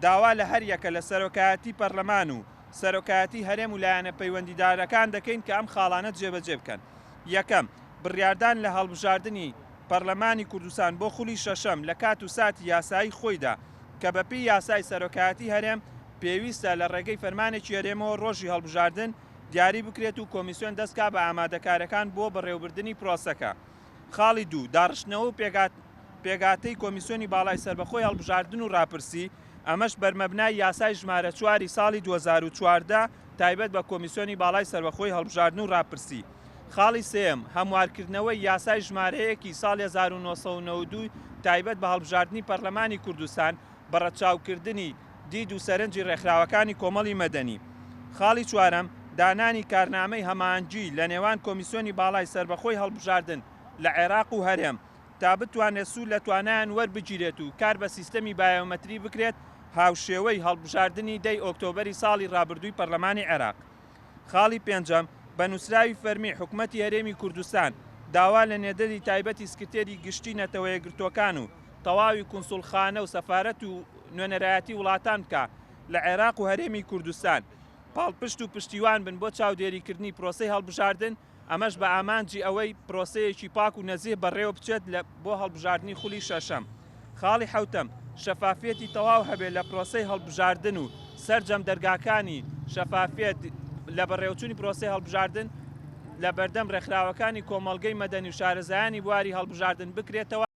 داوا لە هەریەکە لە سەرۆکایەتی پەرلەمان و سەرۆکایەتی هەرێم و لایەنە پەیوەندیدارەکان دەکەین کە ئەم خاڵانە جێبەجێ بکەن. یەکەم، بڕیاردان لە هەڵبژاردنی پەرلەمانی کوردستان بۆ خولی شەشەم لە کات و ساتی یاسایی خۆیدا کە بەپێی یاسای سەرۆکایەتی هەرێم پێویستە لە ڕێگەی فەرمانێکی هەرێمەوە ڕۆژی هەڵبژاردن دیاری بکرێت و کۆمیسیۆن دەستکا بە ئامادەکارەکان بۆ بەڕێوەبردنی پرۆسەکە. خاڵی دوو، داڕشتنەوە و پێکهاتەی کۆمیسیۆنی باڵای سەربەخۆی هەڵبژاردن و ڕاپرسی، ئەمەش بەرمەبنای یاسای ژمارە چواری ساڵی 2014 تایبەت بە کۆمیسیۆنی باڵای سەربەخۆی هەڵبژاردن و ڕاپرسی. خاڵی سێیەم، هەموارکردنەوەی یاسای ژمارە یەکی ساڵی 1992 تایبەت بە هەڵبژاردنی پەرلەمانی کوردستان بە ڕەچاوکردنی دید و سەرنجی ڕێکخراوەکانی کۆمەڵی مەدەنی. خاڵی چوارەم، دانانی کارنامەی هەماهەنگی لە نێوان کۆمیسیۆنی باڵای سەربەخۆی هەڵبژاردن لە عێراق و هەرێم تا بتوانرێت سوود لە توانایان وەربگیرێت و کار بە سیستەمی بایۆمەتری بکرێت هاوشێوەی هەڵبژاردنی دە ی ئۆکتۆبەری ساڵی ڕابردووی پەرلەمانی عێراق. خاڵی پێنجەم، بە نووسراوی فەرمی حکومەتی هەرێمی کوردستان داوا لە نێردەری تایبەتی سکرتێری گشتی نەتەوەیەکگرتووەکان و تەواوی کونسوڵخانە و سەفارەت و نوێنەرایەتی وڵاتان بکا لە عێراق و هەرێمی کوردستان پاڵپشت و پشتیوان بن بۆ چاودێریکردنی پرۆسەی هەڵبژاردن ئەمەش بە ئامانجی ئەوەی پرۆسەیەکی پاک و نەزیه بەڕێوە بچێت لە بۆ هەڵبژاردنی خولی شەشەم. خاڵی حەوتەم، شەفافیەتی تەواو هەبێت لە پرۆسەی هەڵبژاردن و سەرجەم دەرگاکانی شەفافیەت لە بەڕێوەچوونی پرۆسەی هەڵبژاردن لە بەردەم ڕێکخراوەکانی کۆمەڵگەی مەدەنی و شارەزایانی بواری هەڵبژاردن بکرێتەوە.